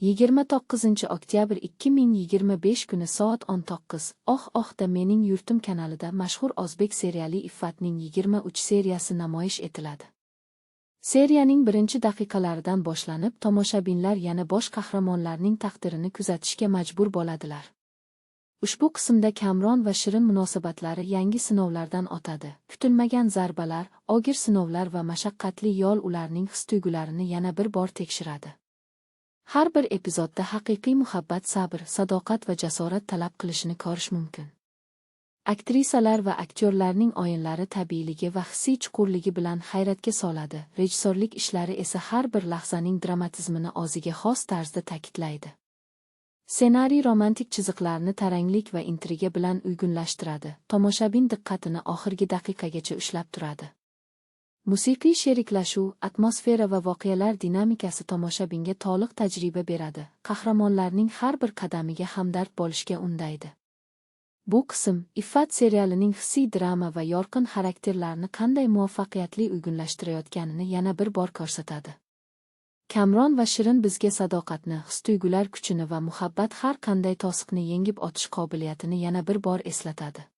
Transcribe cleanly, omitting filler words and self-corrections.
29 oktyabr 2025 kuni soat 19:00 da Mening yurtim kanalida mashhur o'zbek seriali Iffatning 23 seriyasi namoyish etiladi. Seriyaning birinchi daqiqalaridan boshlanib, tomoshabinlar yana bosh qahramonlarning taqdirini kuzatishga majbur bo'ladilar. Ushbu qismda Kamron va Shirin munosabatlari yangi sinovlardan o'tadi. Kutilmagan zarbalar, og'ir sinovlar va mashaqqatli yo'l ularning his-tuyg'ularini yana bir bor tekshiradi. Har bir epizodda haqiqiy muhabbat sabr, sadoqat va jasorat talab qilishini ko'rish mumkin. Aktrisalar va aktyorlarning o'yinlari tabiiyligi va hissiy chuqurligi bilan hayratga soladi. Rejissyorlik ishlari esa har bir lahzaning dramatizmini o'ziga xos tarzda ta'kidlaydi. Ssenariy romantik chiziqlarni taranglik va intriga bilan uyg'unlashtiradi. Tomoshabin diqqatini oxirgi daqiqagacha ushlab turadi. Musiqiy sheriklashuv, atmosfera va voqealar dinamikasi tomoshabinga to'liq tajriba beradi, qahramonlarning har bir qadamiga hamdard bo'lishga undaydi. Bu qism Iffat serialining hissiy drama va yorqin xarakterlarni qanday muvaffaqiyatli uyg'unlashtirayotganini yana bir bor ko'rsatadi. Kamron va Shirin bizga sadoqatni, his-tuyg'ular kuchini va muhabbat har qanday to'siqni yengib o'tish qobiliyatini yana bir bor eslatadi.